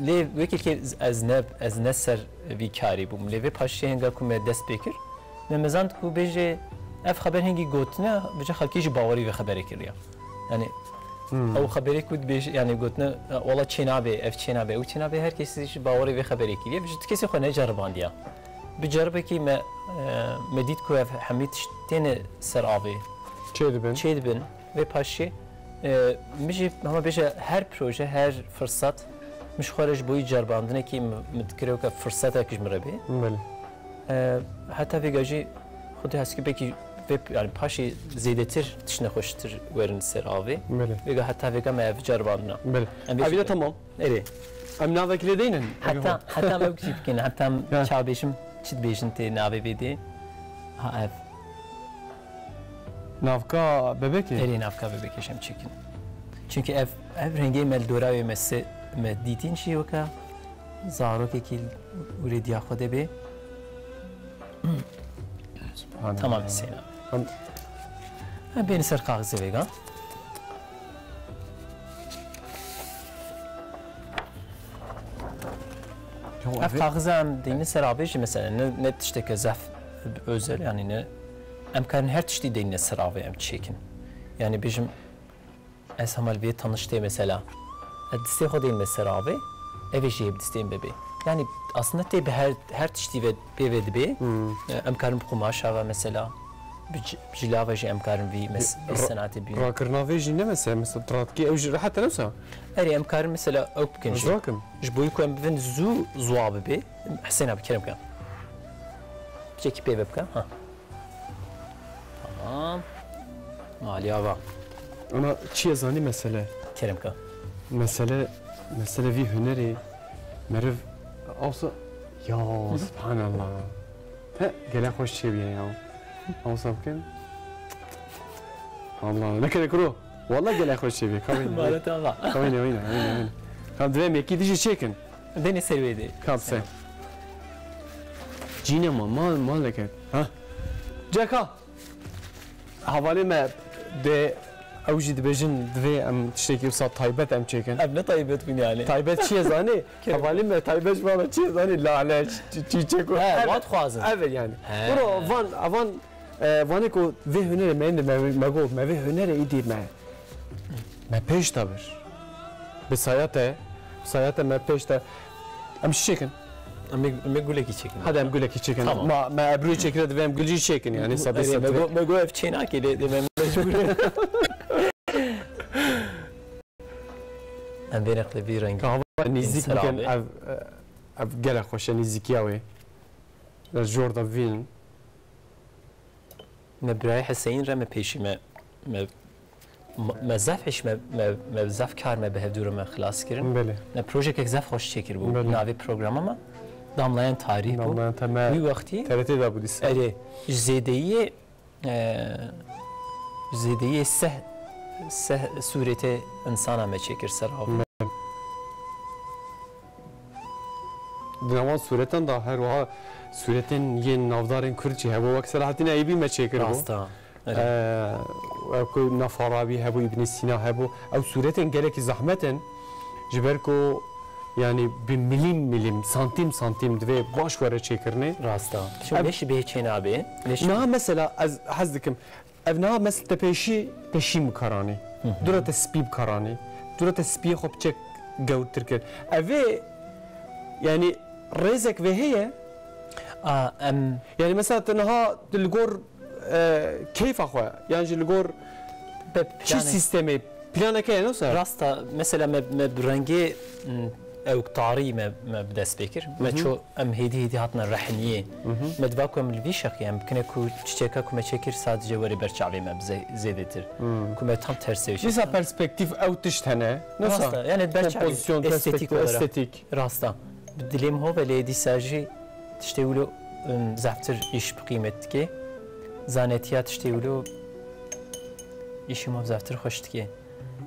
lê wekî kê ez ne, ez ne ser vî karî bûm. Lê vê paşê henga ku me dest pê kir, Me mezand ku bêje, ev xeber hingî gotine, bêje xelkê jî bawerî vê xeberê kiriye. Yani, Hmm. ew xeberê ku dibêje, yani gotine, "Wala çê nabe, ev çê nabe, ew çê nabe", her kesî jî bawerî vê xeberê kiriye. Bêje tu kesê xwe neceribandiya. Bi ceribekî me, e, me dît ku ev hemî tişt têne ser avê. Çê dibin. Çê dibin. Vê paşê, e, min jî hema bêje her proje, her firsat, min ji xwe re ji bo yî ceribandinekî min, min dikire weke firsetek ji min re bê. Belê. E, heta vêga jî Xwedê heskî belkî Vê, yani paşê zêdetir tiştine xweştir werin ser avê. Belê. Vêga heta vêga me ev ceribandina. Belê. Em Ev bêjin- de tamam. Erê. Em navekî lê deynin. Heta, heta em ew çî bikin, heta em Ya. çawa bêjim, çi dibêjin tê navê vê dê. Ha ev. Navka bebekê. Erê navka bebekê jî em çêkin. Çünkü ev, ev rengê me li dora wê me se-, me dîtîn jî weke zarokekî ûrê diya xwe de bê. Subhanallah. Tamam Hüseyin abi. Tamam. Ha, bêni ser kaxizê vêga. Ya, Ev evet. kaxiza em deyne ser avê jî mesela ne, ne tişteke zef özel yani ne em karin her tiştî deyne ser avê em çêkin. Yani bijim ez hemal vê tanıştê mesela. Ez distê xwe deyne ser avê, ev jî hê bi distên bibê. Yani aslında tê bi her, her tiştî ve pê ve dibê. Hmm. Em karin bi qumaşa ve mesela bi ci- bi cilava jî em karin vî mes- vî Ra- senatê bî. Rakirina vê jî ne mesela, mesela tratkî ew jî rehet e, ne wisa? Erê em karin mesela ew bikin jî. Rakim. Ji bo ku em bibin zû zuwa bibê. Hüseyin abi kerem ke. Çekî pê ve bike. Ha. Tamam. Aliya va. Ana çi ye zanî mesele? Kerem ke. Mesele, mesele vî hunerê meriv awsa ya subhanallah. He, gele xweş çêbûye ya. Awsa bikin. Allah, ne kere kuro. Wallah gele xweş çêbûye. Kavên. Mala te va. Kavên, wîne, wîne, wîne. Kam divê mekî dijî çêkin. Denê ser wê dê. Kam se. Cîne ma, mal, mal neket. Ha. Ceka. Hevalê me dê ew jî dibêjin divê em tiştekî wisa taybet em çêkin. Ev ne taybet bûn yani. Taybet çi ye zanî? Hevalê me taybet ji me çi ye zanî? Lale, çî- çîçek û He, ev- wat xwazin. Ev e yani. He. Bro, van, van, e, vanê ku vê hunerê me êndî me, me got, me vê hunerê îdî me. Me pêş de bir. Bi saya te, bi saya te me pêş de. Em çi çêkin? Em ê, em ê gulekî çêkin. Hadi em gulekî çêkin. Tamam. Ma, me ebrûyê çêkire divê em gulî çêkin yani. Sadî Erê, me sadî. go, me go ev çênakê lê, lê me mecbûr. Em vê reqlê vî rengî. Ka hava nîzik Ser bikin abi. Ev, ev gelek xweş e nîzikiya wê. Ez jor de vîn. Me birayê Hüseyin re me pêşî me, me, me zaf iş me, me, me zaf kar me bi hevdû re me xilas kirin. Belê. Me projekek zaf xweş çêkir bû. Belê. Navê programa me Damlayan Tarih bû. Damlayan te me Wî wextî T R T de bû dîsa. Erê, ji zêdeyiyê, e, ji zêdeyiyê seh, seh sûretê insana me çêkir ser av. Di nava sûretan de her wiha sûretên yên navdarên Kurd jî hebû. Wek Selahattîn Eybî me çêkir bû. Rasta. Erê. Ee, wek ku Nafarabi hebû, Îbnî Sîna hebû. Ew sûretên gelekî zehmet in. Ji ber ku yani bi milim milim, santim santim divê baş were çêkirinê. Rasta. Ev- Şimdi neşi bê çênabê. Neşi Niha mesela ez hez dikim. Ev niha mes te pêşî peşîm karanî. Dura te spî karanî. Dura te spî xwe biçek gewrtir kir. Ev ê yani rêzek vê heye. A, em Yani mesela te niha tu li gor e, keyfa xwe yan jî li gor be çi planê- sîstemê planeke ye, ne wisa? Rasta, mesela me, me bi rengê, m, ew tarî me, me bi dest pê kir. Me ço em hêdî hêdî hatine rehniyê. Me diva ku em li vî şeqî em bikine ku çiçeka ku me çêkir sadece were ber çavê me bi zê- zêdetir. Ku me tam tersê wê Dîsa çêkir. perspektîf ew tişt hene. Ne wisa? Rasta, yani ber çavê Kompozisyon, estetik perspektîf, olarak. estetik. Rasta. Bi dilê min hov e lê dîsa jî tiştê wilo, em, zaftir îş bi qîmet dike. Zanetiya tiştê wilo îşî min zaftir xweş dike.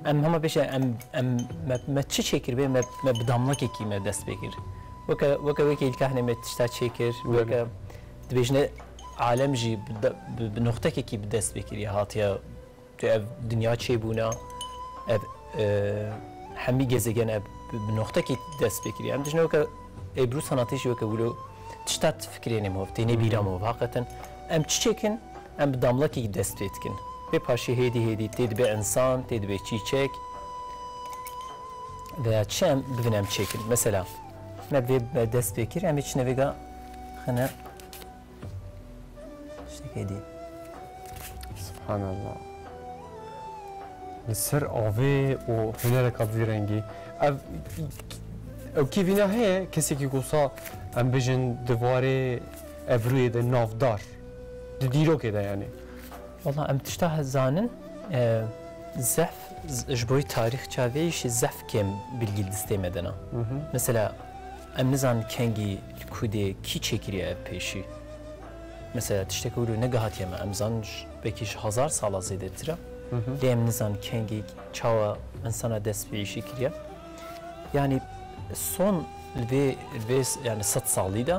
Em hema bêje em, em me, me çi çêkiribê me, me bi damlakekî me dest pê kir. Weke, weke wekî îlkahne me tişta çêkir, Belê. Weke dibêjine alem jî bi, bi, bi noxtekekî bi dest pê kiriye hatiye. Tu ev dinya çêbûna, ev, e, hemî gezegen ev bi, bi noxtekî dest pê kiriye. Em dijne weke Ebru sanatî jî weke wilo tişta fikirê nêm hov, tênê bîra min hov. Haqeten em çi çêkin, em bi damlekî dest pê dikin. Vê paşê hêdî hêdî tê dibe insan, tê dibe çîçek veya çi em bibin em çêkin. Mesela me vê me dest pê kir, em ê çine vêga xine Tiştekê dî. Subhanallah. Li ser avê û hunereka bi vî rengî. Ev, ew kêvîna heye, kesekî ku sa em bijin di warê evrûyê de navdar. Di dîrokê de yani. Valla em tişta zanin, e, zehf, z-, ji bo tarîxça vê îşî zehf kêm bilgî li destê me de ne. Mesela em nizanin kengî li ku dê kî çêkiriye ev pêşî. Mesela tiştek wilo negihatiye me, em zanin ji, belkî ji hezar sala zêdetir e. Lê em nizanin kengî çawa insana dest bi îşî kiriye. Yanî son li vê, li vê s-, yanî sed salî de,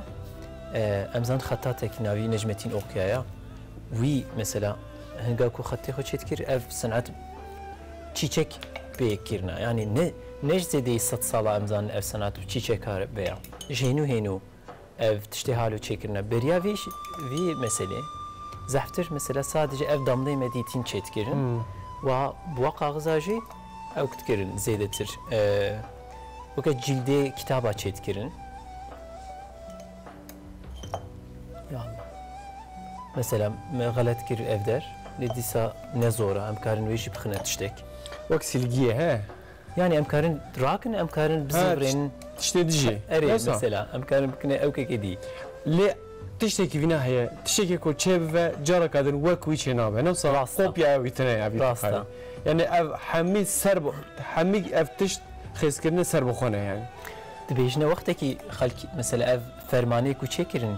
e, em zanin xeta tekî navî Necmetîn Okyaya. Wî mesela hinga ku xetê xwe çêdikir, ev senet çîçek pê kirine. Yanî ne, ne ji zêdeyî sed sala em zanin ev senet bi çîçeka veya. Ji hênû hênû ev tiştê halo çêkirine. Beriya vî, vî meselê zehftir mesela sadece ev damleyê me dîtîn çêdikirin. Wa, wa kaxiza jî ew dikirin zêdetir. E, weke cîldê kitaba çêdikirin. Ya Allah. Mesela me xelet kir ev der. Lê dîsa ne zor e. Em karin wê jî bixine tiştek. Wek silgiyê, he? Yani em karin rakin, em karin Ha, bizivrên. Tiştê dijî. Erê, Wesa? Mesela, em karin bikine ew kekê dî. Lê tiştekî vîna heye, tiştekê ku çê bive, careka din wek wî çê nabe. Ne wisa Rast e. Kopya wî tine ya vî Rast e. Karî. Yani ev hemî ser bi, hemî ev tişt xêzkirine ser bi xwe ne yani. Dibêjine wextekî xelk, mesela ev fermanê ku çêkirin,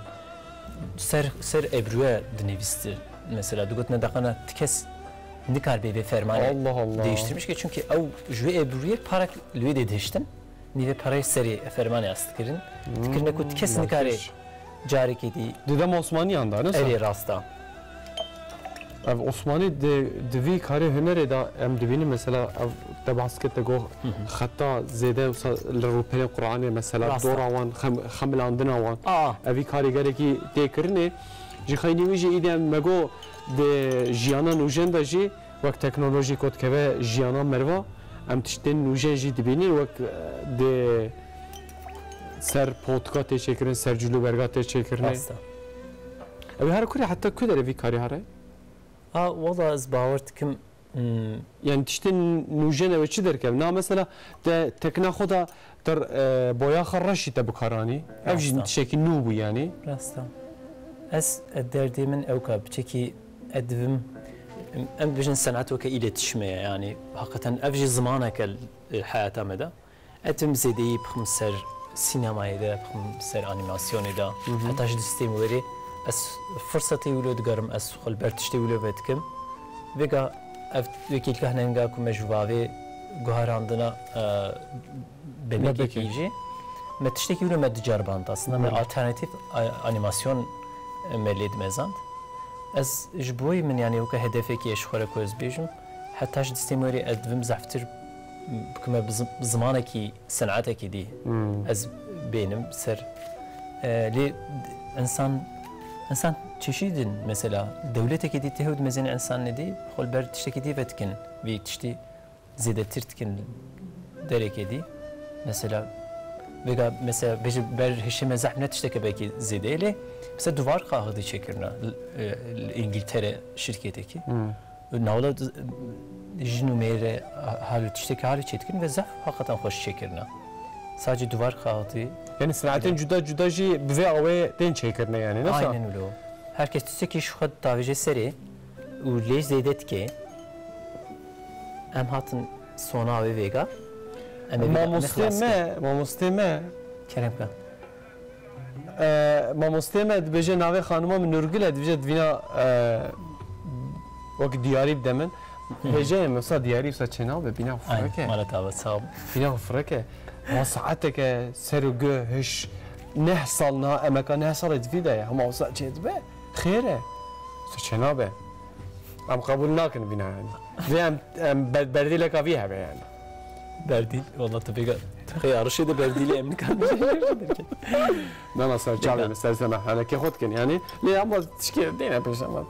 ser, ser ebruya dinivîstir. Mesela, digotine deqana ti kes nikar bê vê fermanê Allah Allah. Değiştirmiş ki, çünkü ew ji wê ebruyê parek li wê dê dihiştin. Nîvê pereyê serê fermanê ez dikirin. Dikirine ku ti kes Hmm, nikare baş. Carekê dî Di dem Osmaniyan da, ne sa? Erê rasta. Ev Osmanî di, di vî karê hunerê de em dibînin, mesela, ev te behs kir, te got, Hı hı. Xeta zêde wisa li rûpelê Qur'anê, mesela, Rast e. Dora wan, xem-, xemilandina wan. A. Ev vî karê gelekî tê kirinê. Ji xeynî wî jî îdî em me got, di jiyana nûjen de jî wek teknolojî ku dikeve jiyana meriva, em tiştên nûjen jî dibînin, wek, e, di ser potika tê çêkirin, ser cilûberga tê çêkirinê. Rast e. Ew her kurê heta ku derê vî karî here? Ha, wela ez bawer dikim, hmm. Yani tiştên nûjen ew çi derkevin? Na mesela te tekna xwe de ter, e, boyaxa reşî te bikaranî. Ev jî Rast e. Tiştekî nû bû yani. Rast e. Ez, e, derdê min ew ka biçekî ez divim, em, em bijin senet weke îletişimê ye yani. Hakikaten ev jî zimaneke, e, heyata me de. Ez divim zêdeyî bixim ser sînemayê de, bixim ser anîmasyonê de. Hı hı. Heta ji distê min werê ez firsetê wilo digerim, ez xwe li ber tiştê wilo vedikim. Vêga ev wekî li geh nenga ku me ji vavê guherandina, e, bebekekî Bebekê. Jî me tiştekî wilo me diceriband. Aslında me Belê. Alternatîf a-, anîmasyon me lê dimezand. Ez ji boyî min, yani, weke hedefekî ye ji xwe re ku ez bêjim, heta ji distê min werê ez divim zehftir bikime bi zim-, zimanekî, senetekî dî Hmm. ez bênim ser. E, lê insan, insan çeşîd in, mesela, dewletekî dî tê hew dimezin insan nedî, xwe li ber tiştekî dî vedikin, vî tiştî zêdetir dikin derekê dî. Mesela, vêga, mesela, bêje ber hişê me zehf ne tişteke belkî zêde ye, lê mesela duvar kaxidî çêkirine, e, li Îngiltere şirketekî. Hmm. Navla d-, jin û mêre hal û tiştekî halî çêdikirin ve zehf hakikaten xweş çêkirine. Sadece duvar kaxidî. Yani senetên Evet. Cuda cuda jî bi vê awê tên çêkirine yani, ne sa? Aynen öyle o. Herkes tiştekî ji xwe davêje serê û lê zêde dike. Em hatin sona wê vêga. Em ê vêga, em ê Mamostê xilas me, bikin. Mamostê me. Kerem ke. E, mamostê me dibêje navê xanima min Nurgul e, dibêje divîna, e, wek diyarî bide min. Hı hı. Hêjeyê min wisa diyarî wisa çênabe, bîna xwe Aynen, fireke. Mala te ava, sağ ol. Bîna xwe fireke. Ha saeteke ser û guh hiş neh sal niha emeka neh salê di vî de ye. Hema wisa çêdibe. Xêr e. Wisa çênabe. Em qebûl nakin bîna yani. Vê em, em ber-, berdîleka vî hebe yani. Berdîl, wala tu vêga, tu xê arişê de berdîlê em nikan. Na, na, ser çavê Vêga. Min, ser zeme, hele kê xwe dikin yani. Lê ama tişkê dêne pêş ama.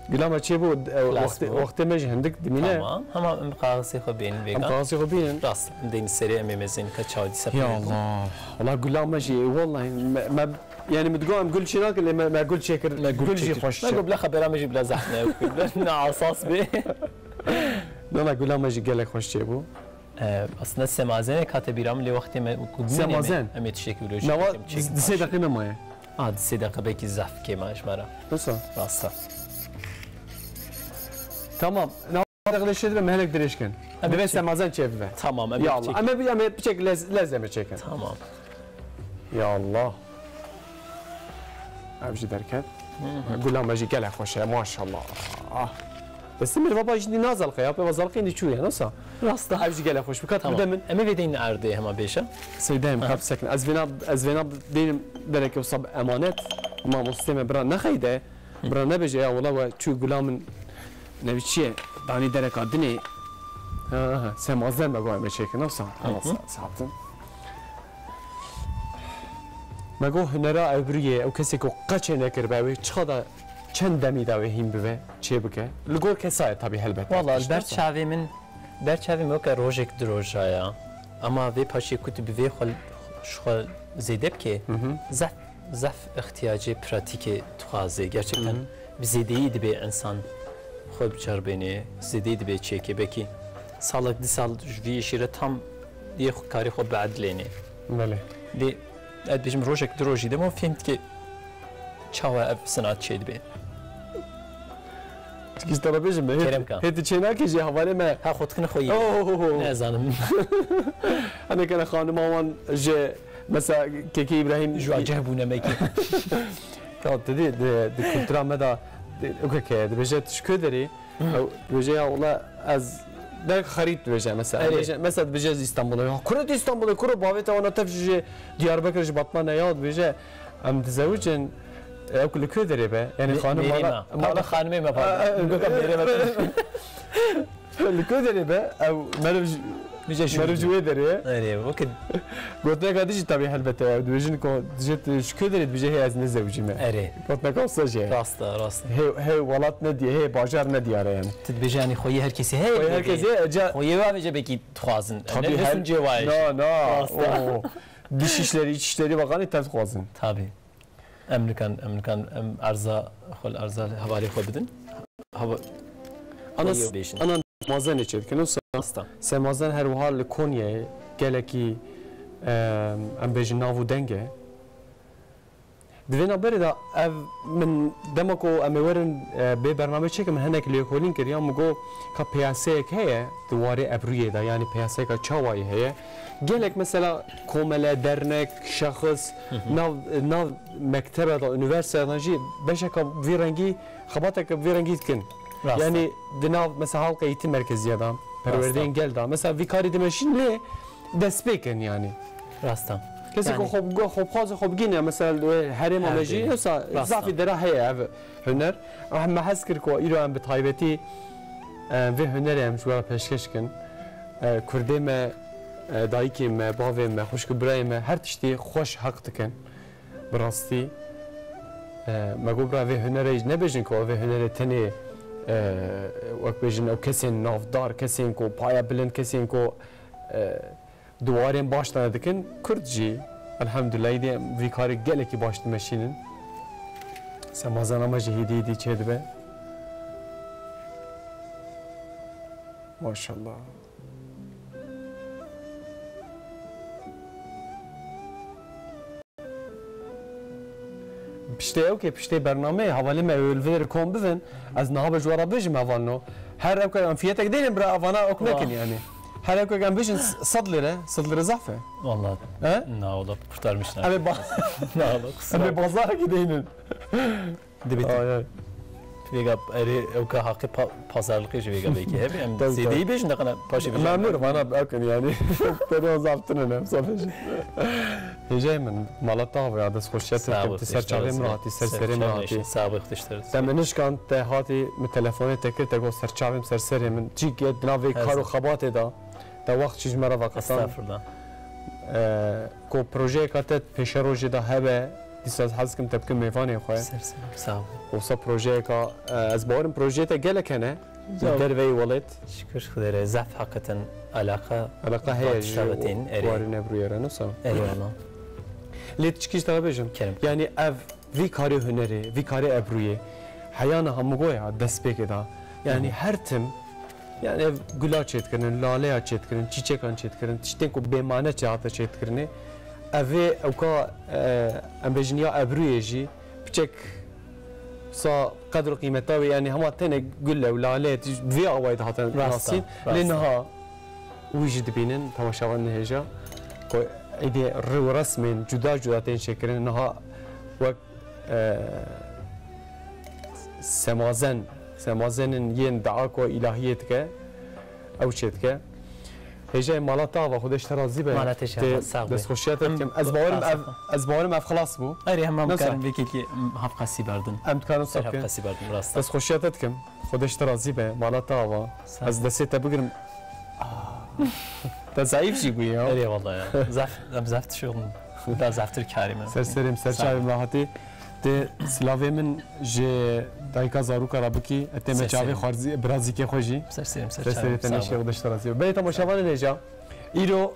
Gula me çê bû, e, Xlas wextê, bû. Wextê me jî hindik dimîne. Tamam, hema em kaxizê xwe bênin Em vêga. Kaxizê xwe bînin. Rast, em deyni serê em ê mezin ka çawa dîsa Ya pêne bû. Allah. Wala gula me jî, wallahi me, me Yani min digot em gul çênakin, lê me, me gul çêkir, Me gul gul jî çêkir. Xweş Me çê. Got bila xebera me jî bila zehf ne, bila ne asas bê. Na, na, gula me jî gelek xweş çêbû. E, aslında semazenê kate bîra min lê wextê me ku bûnê me, Semazen? Em ê tiştekî wilo jî Nava bikim, çêkim di sê paşê. Deqî nemaye. A, di sê deqe belkî zehf kêm e ji me re. Wisa? Rast e. Tamam. Nava deqe de şêdibe, me hinek dirêj kin. Em Divê çi- semazen çêbibe. Tamam, em ê Ya Allah. Çêkin. Em ê, em ê piçek lez, lez em ê çêkin. Tamam. Ya Allah. Ev jî derket. Gula me jî gelek xweş e, maşallah. Ah. Destê mirva ba jî nazalqe ya, pê va zalqê nî çûye, nasa? Rast e. Ev jî gelek xweş. Bikat Tamam. Bide min. Em ê vê deynin erdê hema bêşe. Seyda em, Aha. Kap sekin. Ez vêna, ez vêna deynim dereke wisa bi emanet. Mamostê me bira nexeyde. Bira nebêje ya wala we çû gula min nevî çi ye? Danî dereka dinê. Ha, ha. Semazen me goya me çêkin, nasa? Hı hı. Nasa, saptin. Me got hunera ebrûyê, ew kesê ku qeçê nekiribe, wê çiqa da çend demî da wê hîn bibe, çê bike? Li gor kesa ye tabî helbet. Wala li ber çavê min, ber çavê min weke rojek du roja ya. Ama vê paşê ku tu bi vê xwe, ji xwe zêde bikê, Hı hı. zehf, zehf ihtiyacê pratîkê dixwaze. Gerçekten Hı hı. bi zêdeyî dibê insan xwe biceribênê, zêdeyî dibê çêkê. Belkî salek, du sal ji vî îşî re tam yê xwe, karê xwe biedilênê. Belê. Dê, ez dibêjim rojek du rojî de me fêm dike çawa ev sinat çêdibe. Çikî ji te re bêjim, hê, Kerem ka. Hê tu çê nakî jî hevalê me. Ha, xwe dikine xweyî. Oh, oh, oh. Ne zanim. Hene kene xanima wan ji, mesela, Kekê Îbrahîm. Ji wa ceh bûne mekî. Ya, tu dî, di, di kultura me de, di, okey, dibêje tu ji ku derê, Ew dibêje ya wala ez derg xerîb dibêje mesela. Erê. Dibêje, mesela dibêje ez Îstanbulê. Ya kuro tu Îstanbulê, kuro bavê te wana tev ji Diyarbekir ji Batmanê ya dibêje em dizewicin, ew ku li ku derê be? Yani Mê-, xanim mêrê mala, me. Pardon, mala xanimê me, pardon. A, a, Goka mêrê me. Li ku derê be? Ew meriv ji, Dibêje ji meriv ji wê derê ye. Erê, wekî Gotineka dî jî tabî helbet e. Dibêjin ku dibêje tu ji ku derê dibêje hê ez nizewicîme. Erê. Gotineka wisa jî heye. Rast e, rast e. Hê, hê welat ne diyar, hê bajar ne diyar e yani. Tu dibêje yani xweyê her kesî heye. Xweyê her kesî heye, ca- Xweyê wê avêje belkî dixwazin. Tabî her- Nebisin cêwayê. Na, na. Rast e. Oo. Dış işleri, iç işleri bakanı tev dixwazin. Tabî. Em nikan, em nikan, em erza xwe li erza hevalê xwe bidin. Hava- Ana, Xweyê bêjin. Ana semazenê çêdikin. Wisa Asta. Semazen her wiha li Konyayê gelekî, em, em bêjin nav û deng e. Di vê navberê de ev min dema ku em ê werin, e, bê bername çêkim, min hinek lêkolîn kir. Ya min got ka peyaseyek heye di warê ebrûyê de, yanî peyaseyeka çawayî heye. Gelek mesela komele, dernek, şexis, Hı hı. nav, nav mektebe de, unîversîtede jî beşeke vî rengî, xebateke vî rengî dikin. Rast e. Yanî di nav mesela halka eğitim merkeziye de, Rast e. perwerdeyên gel de. Mesela vî karî dimeşîn lê destpêk in yanî. Rast e. Kesê ku Yanî xwe bi-, xwe bixwaze xwe bigihîne, mesela li herêma me jî Erdê. wisa Rast e. zafî dera heye ev huner. Ama me hez kir ku îro em bi taybetî, e, vê hunerê em ji we re pêşkeş kin. E, kurdê me, e, dayikê me, bavê me, xwişk û birayê me her tiştî xweş heq dikin. Bi rastî, e, me got bira vê hunerê nebêjin ku vê hunerê tenê, e, wek bêjin ew kesên navdar, kesên ku paya bilind, kesên ku, e, di warên baş de dikin. Kurd jî, elhamdulillah, îdî em vî karê gelekî baş dimeşînin. Semazana me jî hîdî hîdî çêdibe. Maşallah. Piştê ew ke piştê bernameyê hevalê me ew li vê derê kom bibin, ez niha be ji we re bêjim evano. Her ew ke em fiyetek dênin bira evana ok nekin Wah. yani. Her ew ke em bêjin s-, sed lire, sed lire zaf e. Vallahi. He? Na, o da kurtarmış. Em ê ba- Na, o da kusura. Em ê bazarekî dênin. Dibê tu Ay, ay. vêga erê ew ka haqê pa-, pazarlıkê ji vêga belkî hebe. Em Tabii, zêdeyî tabii. bêjin de qana paşê bêjin. Memnûn, bana bakın yani. Te de zaf tune ne, zaf bêjin. Hêjayê min, mala te ava ya, dest xweşiya te Sağ ol, dikim, tu ser teşekkür çavê min ederim. hatî, ser Ser serê min çavê hatî. Sağ ol, teşekkür ederim. Te min nişkand, te hatî, min telefonê te kir, te got ser çavê min, ser serê min. Çî ke di nav vê Her kar û zaman. xebatê de, te wext çi ji me re veqetan. Estağfurullah. E, ku projeyeka te pêşerojê de hebe, dîsa ez hez dikim te bikim mêvanê xwe. Ser serê, sağ ol. Wisa projeyeka, e, ez bawerim projeyê te gelek hene. Li Sağ ol. derveyî welêt. Şükür Xwedê re, zaf heqetin alaqa Alaqa heye ji Tişta ve tên, erê. warî ebrûyê re, ne wisa? Eyvallah. Lê tu çikî ji te bêjim. Kerem. Yani ev vî karê hunerê, vî karê ebrûyê, heya niha min got ya destpêkê de. Yani Hı hı. her tim, yani ev gula çêdikirin, laleya çêdikirin, çîçekan çêdikirin, tiştên ku bêmane çê hate çêdikirinê, Ev ê ewka, e, em bêjin ya ebrûyê jî piçek sa qedr û qîmeta wê, yanî hema tenê gule û lale bi vê awayî dihatin nasîn. Lê niha wî jî dibînin, temaşevan nihêja ku êdî rê û resmên cuda cuda tên çêkirin. Niha wek, e, semazen, semazenên yên dua ku îlahiyê dike, ew çê dike. Hêjayê mala te ava, Xwedê ji te razî be. Mala te jî ava, sağ be. Destxweşiya te dikim. Ez bawerim ev, ez bawerim ev xilas bû. Erê, hema em dikarin vê kekê, em, hevqasî berdin. Em dikarin ser hevqasî berdin, rast e. Destxweşiya te dikim. Xwedê ji te razî be. Mala te ava. Sağ ol. Ez destê te bigirim. Te zayıf jî bûye ya. Erê, vallahi ya. Zaf, em zaf tişoxin. Da zaftir karî me. Ser serê min, ser çavê min hatî. Tê silavê min ji dayika zaroka re bikî. Tê me çavê xwarzî, birazîkê xwe jî. Ser serê min, ser çavê min. Ser serê te neşê, Xwedê ji te razî be. Belê temaşevanên hêja. Îro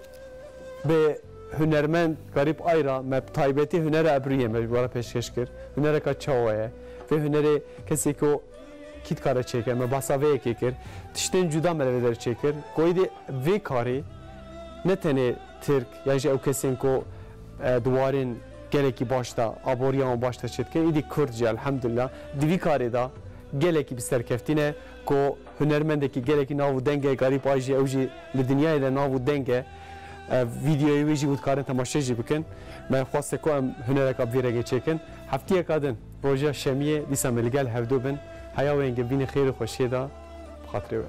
bi hunermend Garîp Ayra me bi taybetî hunera ebrûyê me ji we re pêşkêş kir. Hunereka çawa ye? Vê hunerê kesê ku kî dikare çêke? Me behsa vê yekê kir. Tiştên cuda me li vê derê çêkir. Ku êdî vê karê ne tenê Tirk yan jî ew kesên ku, e, di warên gelekî baş de, aboriya wan baş de çêdikin, êdî Kurd jî elhemdulillah di vî karê de gelekî bi serkeftî ne ku hunermendekî gelekî nav û deng e, Garîp Ay jî, ew jî li dinyayê de nav û deng e. E, vîdeoyê wê jî hûn dikarin temaşe jî bikin. Me xwest ku em hunereka bi vî rengê çêkin. Heftiyeka din, roja şemiyê, dîsa me li gel hevdu bin. Heya wê hingê bînin xêr û xweşiyê de, bi xatirê we.